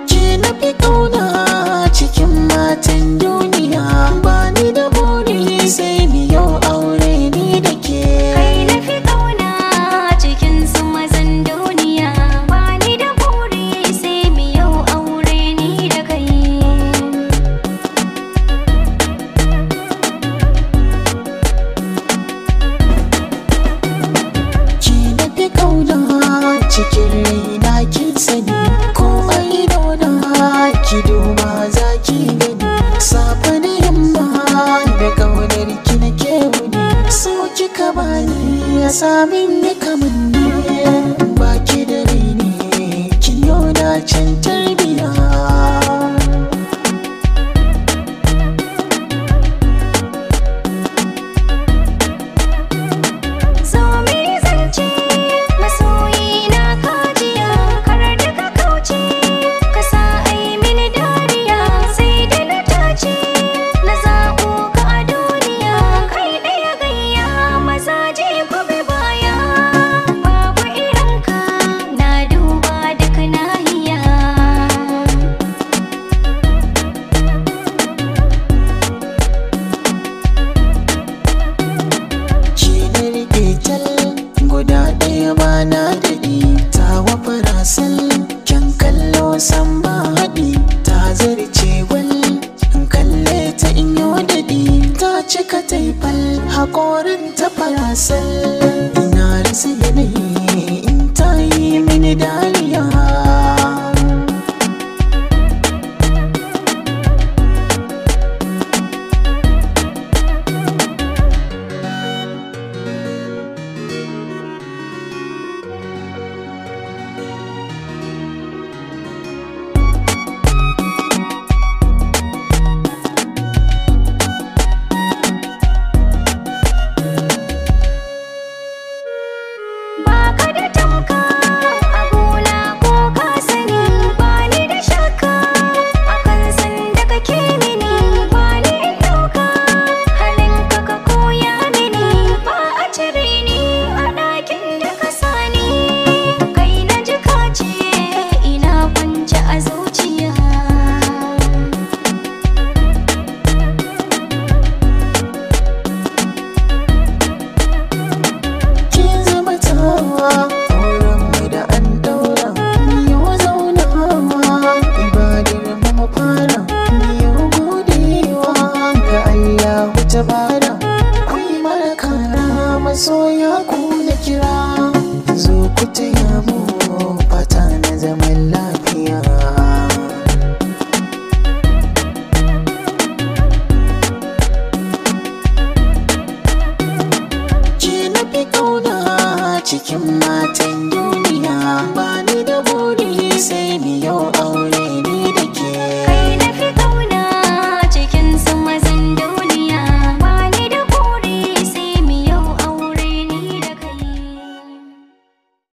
Ki na fi ƙauna cikin matan duniya, ba ni da buri sai ni yau aure ni da ke. Kai na fi ƙauna cikin su mazan duniya, ba ni da buri sai mu yau aure ni da kai. Ki na fi ƙauna cikin raina kin sani, ko a idona ki duba za ki gani. Safe da yamma da ƙaunar ki nake wuni, so kika bani ya samin ni kamanni. Ba ki da raini kin yo dacen tarbiya. Zo mu yi zance masoyi na kajiya, kar da ka kauce ka sa ai mini dariya, sai da na tace na zaɓo ka a duniya. Kai ɗaya gayya mazaje ku bi baya, babu irinka na duba duk nahiya. Ki na riƙe tal guda ɗaya ba na daɗi, tawa farasal kyan kallo san ba haɗi, ta zarce gwal in kalle ta in yo daɗi, ta cika taifal haƙorin ta farasal. Ina rasa yanayi in ta yi mini dariya. Baka da tamka a gona ko ka sani, bani da shakka akan san da kake mini, bani in ɗauka halinka ka koya mini, ba a cire ni a ɗakin da ka sani. Kai na ji ka ce ina kwance a zuciya. Kin zama tawa auren mu da an daura, miyo zaunawa ibadar mu mu fara, miyo godewa ga Allah tabara. Ku yi mana kara masoya ku na kira, zo ku taya mu fata na zaman lafiya. Ki na fi ƙauna cikin matan duniya ba